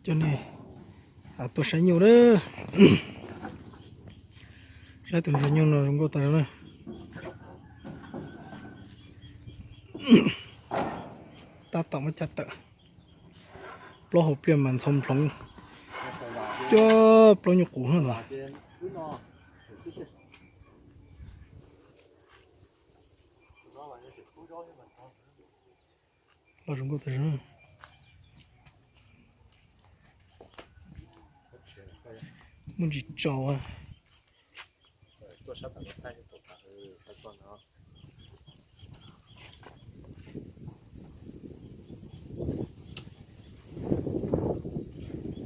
Coj nej tuaj saib nyuj na. Saib tus ntsuag nyuj no zoo nkauj tas zog na. Tab tom muab cab tawm. Plaub hau pliaj mas ntxhov nploov. Cuaj plaub nyuj qus no. Los zoo nkauj tas zog. Muaj ntsis tsaus.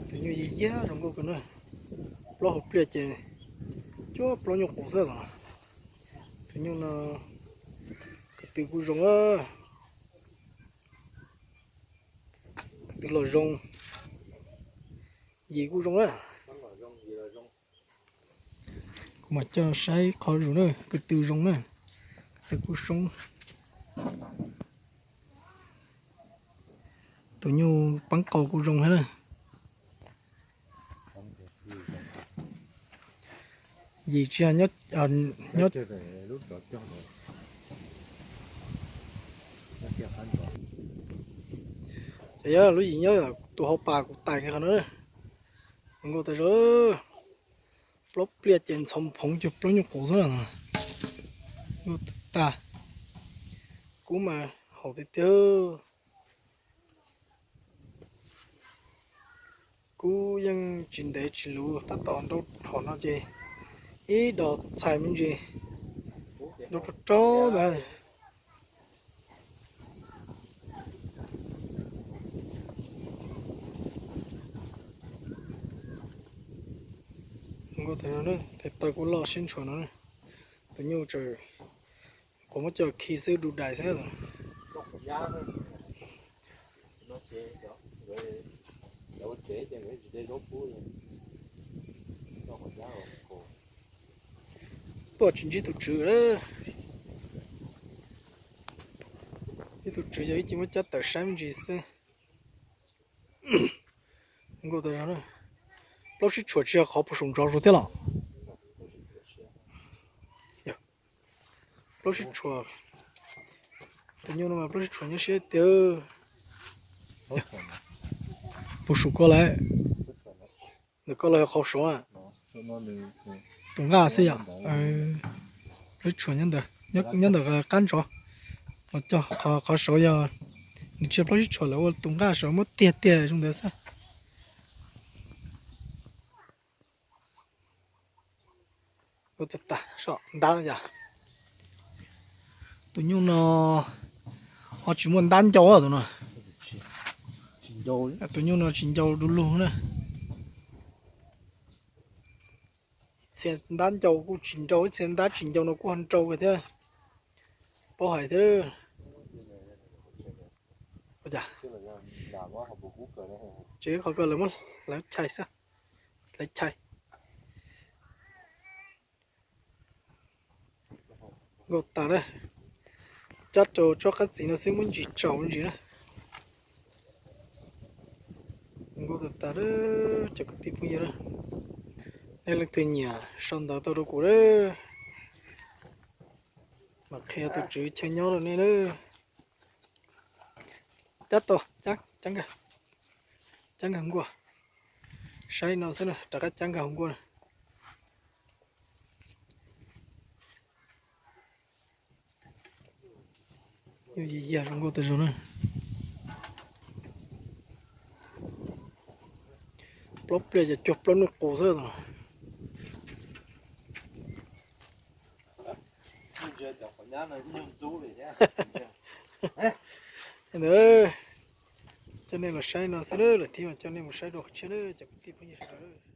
Tus nyuj yig yag zoo nkauj kawg na. Plaub hau pliaj ces cuaj plaub nyuj qus xwb os. Tus nyuj no ko tw kuj zoo, ko tw los zoo, yim kuj zoo na. Kuv mam coj saib qhov zus na, ko tw zoo na, ko tw kuj zoo. Tus nyuj peeb qau kuj zoo thiab na. Yim tsis yog nyob, nyob. Ces yog lub yim nyob tus hauv pas kuv tais kiag qhov no. Nkauj tas zog. Plaub pliaj ces ntxhov phoov cuag plaub nyuj qus xwb na. Nkauj tag. Kub mas haum tiag tiag. Kub yeej tsis ntev tsis luv, tab tom nrau hom no ces ib dos txhais me ntsis, nrau rau rau ntawd. Nkauj tas zog, tes taw kuj loj siab ntshua no. Tus nyuj tseem, kuv muab coj khi xwb du dais xwb. Tuaj tsis ntsib tus tswv. Ib tus tswv yog ib ce muab cab tawm saib me ntsis xwb. Nkauj tas zog. Plaub sib tshuam tsis yog qhov puas saum ntsov zus thiab los? Plaub sib tshuam. Tus nyuj no mas plaub sib tshuam nyob siab tiag. Puas saum koj lawm? Ntawm koj los yog qhov saud? Tus nqaj xwb yom. Plaub sib tshuam nyob ntawm qab ntsov. Los cog qhov saud yog nws tsis yog plaub sib tshuam lawm, ua tus nqaj saud muab tiag tiag zoo ntawd xwb. Ua tas tas, ntab yom. Tus nyuj no ho tsis muaj ntab ncau tus no. Tus nyuj no tsis ncau du lug na. Ib txhia ntab ncau kuj tsis nrau, ib txhia ntab tsis ncau no kuj ho nrau kawg thiab. Paub hais thiab. Ces qhov ko lawv muab lawv chais xwb, lawv chais. Nkauj tas na, cab rau tsob qab txiv no xwb muab ntsis tsaus me ntsis na. Nkauj tas tas, cov kwv tij phooj ywg na, nej leej twg nyiam sau ntawv tau rau kuv na, mam qhia tus tswv chaw nyob rau nej na. Cab tau, cab nkag, cab nkag nkuaj, saib no xwb na, rov qab cab nkag hauv nkuaj na. Yog yag zoo nkauj tas zog na. Plaub pliaj ces cuag plaub nyuj qus xwb. Ntawd, coj nej los saib no xwb, lawm thiab mas coj nej mus saib dua qhov tshiab na cov kwv tij phooj ywg sawv daws.